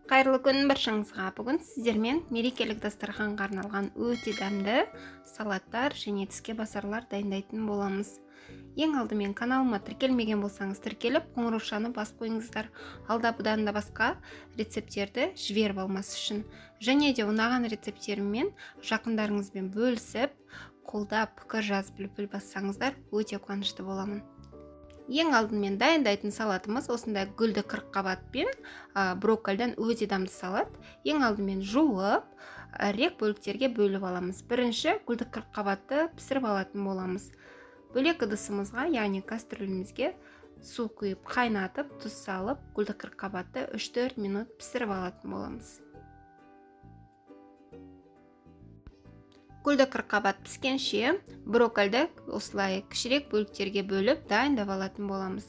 Қайырлы күн баршаңызға. Бүгін сіздермен мерекелік дастарханға арналған өте дәмді салаттар және тіске басарлар дайындайтын боламыз. Ең алдымен каналыма тіркелмеген болсаңыз тіркеліп, қоңыраушаны басып қойыңыздар. Алда бұдан да басқа рецепттерді жіберіп алмас үшін. Және де ұнаған рецепттеріммен жақындарыңызбен бөлісіп, қолдап пікір жазып лүпіл бассаңыздар өте қуанышты боламын. Ең алдымен дайындайтын салатымыз осындай гүлді қырыққабат пен броккольдан өте дәмді салат. Ең алдымен жуып, ірек бөліктерге бөліп аламыз. Бірінші гүлді қырыққабатты пісіріп алатын боламыз. Бөлек ыдысымызға, яғни кастрюлімізге су құйып қайнатып, тұз салып, гүлді қырыққабатты 3-4 минут пісіріп алатын боламыз. Гүлді қырыққабат піскенше броккольді осылай кішірек бөліктерге бөліп дайындап алатын боламыз.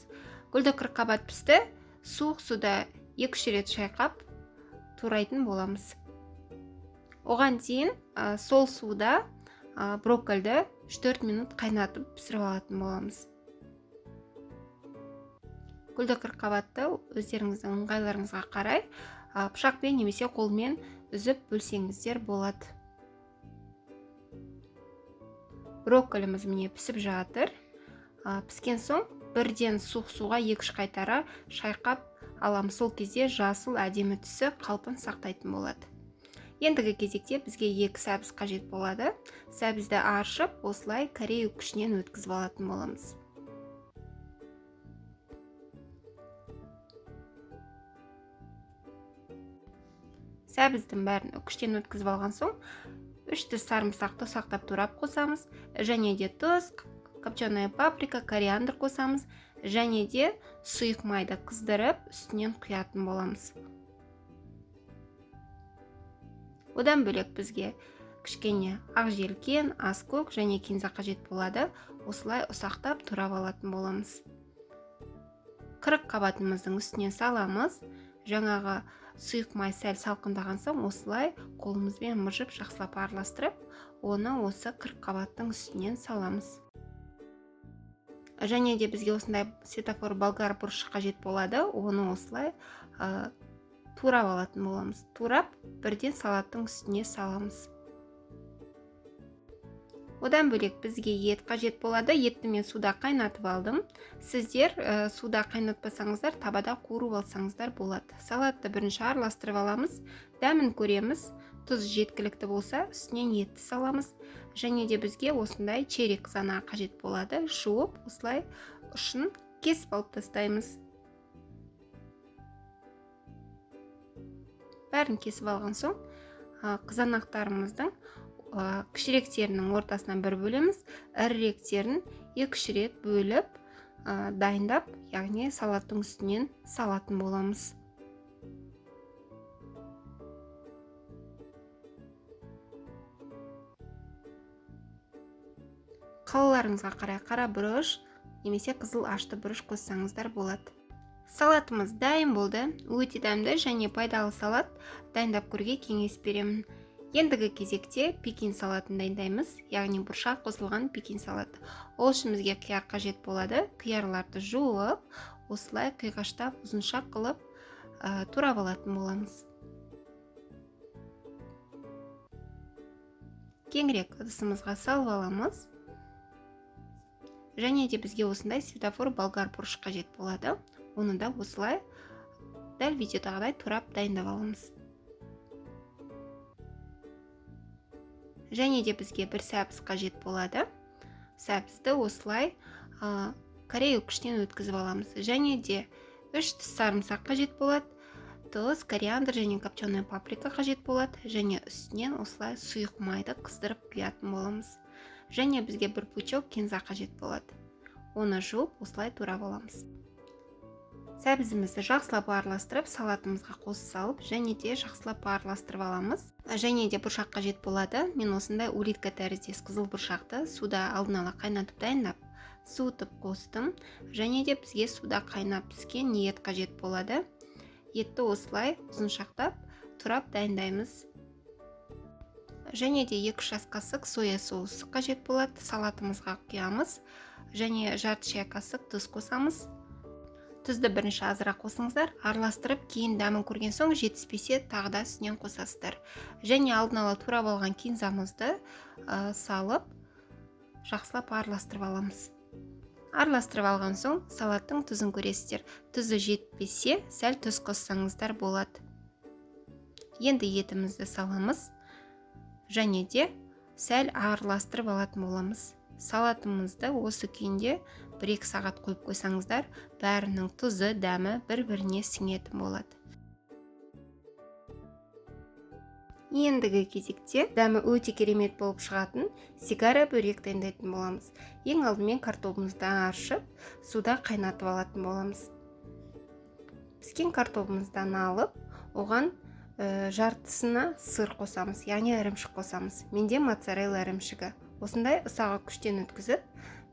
Гүлді қырыққабат пісті, суық суда 2-3 рет шайқап турайтын боламыз. Оған дейін сол суда броккольді 3-4 минут қайнатып пісіріп алатын боламыз. Гүлді қырыққабатты өздеріңіздің ыңғайларыңызға қарай пышақпен немесе қолмен үзіп бөлсеңіздер болады. Брокколіміз міне пісіп жатыр. Піскен соң бірден суық суға 2-3 қайтара шайқап аламыз. Сол кезде жасыл әдемі түсі қалпын сақтайтын болады. Ендігі кезекте бізге 2 сәбіз қажет болады. Сәбізді аршып, осылай корей үкішінен өткізіп алатын боламыз. Сәбіздің бәрін үкіштен өткізіп алған соң 3 тіс сарымсақты ұсақтап турап қосамыз, және де тұз, копченая паприка, кориандр қосамыз, және де сұйық майды қыздырып үстінен құятын боламыз. Одан бөлек бізге кішкене ақ желкен, аскөк және кинза қажет болады. Осылай ұсақтап турап алатын боламыз. 40 қабатымыздың үстіне саламыз. Жаңағы сұйық май сәл салқындаған соң осылай қолымызбен мыжып жақсылап араластырып, оны осы 40 қабаттың үстінен саламыз. Және де бізге осындай светофор болгар бұрышы қажет болады. Оны осылай турап алатын боламыз. Турап бірден салаттың үстіне саламыз. Одан бөлек бізге ет қажет болады. Етті мен суда қайнатып алдым. Сіздер суда қайнатпасаңыздар, табада қуырып алсаңыздар болады. Салатты бірінші араластырып аламыз. Дәмін көреміз. Тұз жеткілікті болса, үстінен етті саламыз. Және де бізге осындай черри қызанағы қажет болады. Жуып, осылай ұшын кесіп алып тастаймыз. Бәрін кесіп алған соң, қызанақтарымыздың кішіректерінің ортасынан бір бөлеміз, іріректерін 2-3 рет бөліп, дайындап, яғни салаттың үстінен салатын боламыз. Қалаларыңызға қарай қара бұрыш немесе қызыл ашты бұрыш қоссаңыздар болады. Салатымыз дайын болды. Өте дәмді және пайдалы салат дайындап көруге кеңес беремін. Ендігі кезекте пекин салатын дайындаймыз, яғни бұршақ қосылған пекин салаты. Ол үшін бізге қияр қажет болады. Қиярларды жуып, осылай қиғаштап ұзынша қылып, турап алатын боламыз. Кеңірек ыдысымызға салып аламыз. Және де бізге осындай светофор болгар бұрыш қажет болады. Оны да осылай дәл видеодағыдай турап дайындап аламыз. Және де бізге бір сәбіз қажет болады. Сәбізді осылай корей үкішінен өткізіп аламыз. Және де 3 тіс сарымсақ қажет болады. Тұз, кориандр және копченая паприка қажет болады. Және үстінен осылай сұйық майды қыздырып құятын боламыз. Және бізге бір пучок кинза қажет болады. Оны жуып осылай турап аламыз. Сәбізімізді жақсылап араластырып, салатымызға қосып салып, және де жақсылап араластырып аламыз. Және де бұршақ қажет болады. Мен осындай улитка тәріздес қызыл бұршақты суда алдын ала қайнатып дайындап, суытып қостым. Және де бізге суда қайнап піскен ет қажет болады. Етті осылай ұзыншақтап турап дайындаймыз. Және де 2 ас қасық соя соусы қажет болады. Салатымызға құямыз. Және жарты шай қасық тұз қосамыз. Тұзды бірінші азырақ қосыңыздар, араластырып, кейін дәмін көрген соң жетіспесе тағы да үстінен қосасыздар. Және алдын ала турап алған кинзамызды салып, жақсылап араластырып аламыз. Араластырып алған соң салаттың тұзын көресіздер. Тұзы жетпесе, сәл тұз қоссаңыздар болады. Енді етімізді саламыз. Және де сәл араластырып алатын боламыз. Салатымызды осы күйінде 1-2 сағат қойып қойсаңыздар, бәрінің тұзы, дәмі бір-біріне сіңетін болады. Ендігі кезекте дәмі өте керемет болып шығатын сигара бөрек дайындайтын боламыз. Ең алдымен картобымызды аршып, суда қайнатып алатын боламыз. Піскен картобымыздан алып, оған жартысына сыр қосамыз, яғни ірімшік қосамыз. Менде моцарелла ірімшігі. Осындай ұсағы күштен өткізіп,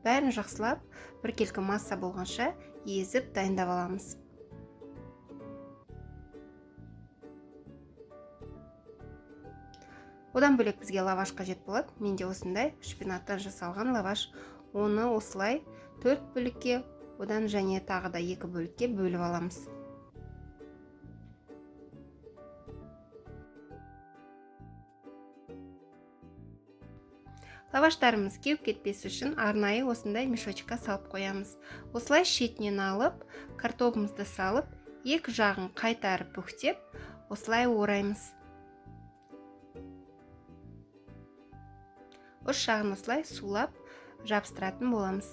бәрін жақсылап біркелкі масса болғанша езіп дайындап аламыз. Одан бөлек бізге лаваш қажет болады. Менде осындай шпинаттан жасалған лаваш. Оны осылай 4 бөлікке, одан және тағы да 2 бөлікке бөліп аламыз. Лаваштарымыз кеуіп кетпес үшін арнайы осындай мешочка салып қоямыз. Осылай шетінен алып, картобымызды салып, екі жағын қайтарып бүктеп, осылай ораймыз. Ұш жағын осылай сулап жабыстыратын боламыз.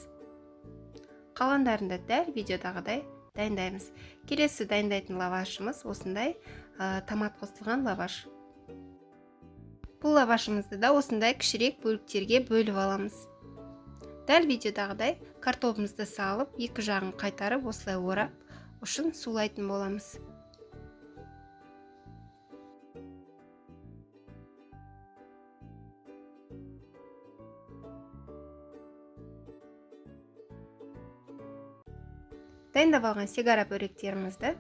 Қалғандарын да дәл видеодағыдай дайындаймыз. Келесі дайындайтын лавашымыз осындай томат қосылған лаваш. Бұл лавашымызды да осындай кішірек бөліктерге бөліп аламыз. Дәл видеодағыдай картобымызды салып, екі жағын қайтарып осылай орап, ұшын сулайтын боламыз. Дайындап алған сигара бөректерімізді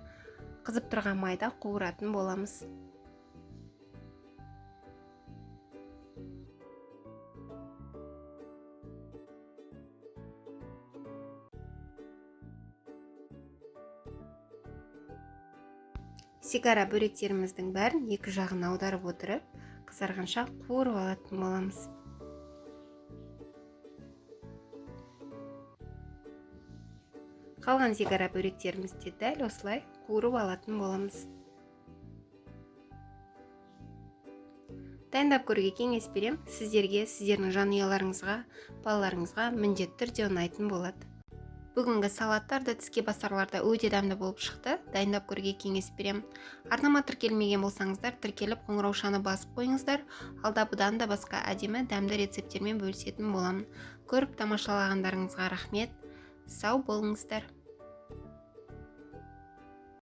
қызып тұрған майда қуыратын боламыз. Сигара бөректеріміздің бәрін екі жағын аударып отырып, қызарғанша қуырып алатын боламыз. Қалған сигара бөректерімізді дәл осылай қуырып алатын боламыз. Дайындап көруге кеңес берем. Сіздерге, сіздердің жанұяларыңызға, балаларыңызға міндетті түрде ұнайтын болады. Бүгінгі салаттар да тіске басарлар да өте дәмді болып шықты. Дайындап көруге кеңес берем. Арнама тіркелмеген болсаңыздар, тіркеліп қоңыраушаны басып қойыңыздар. Алда бұдан да басқа әдемі дәмді рецепттермен бөлісетін боламын. Көріп тамашалағандарыңызға рахмет. Сау болыңыздар.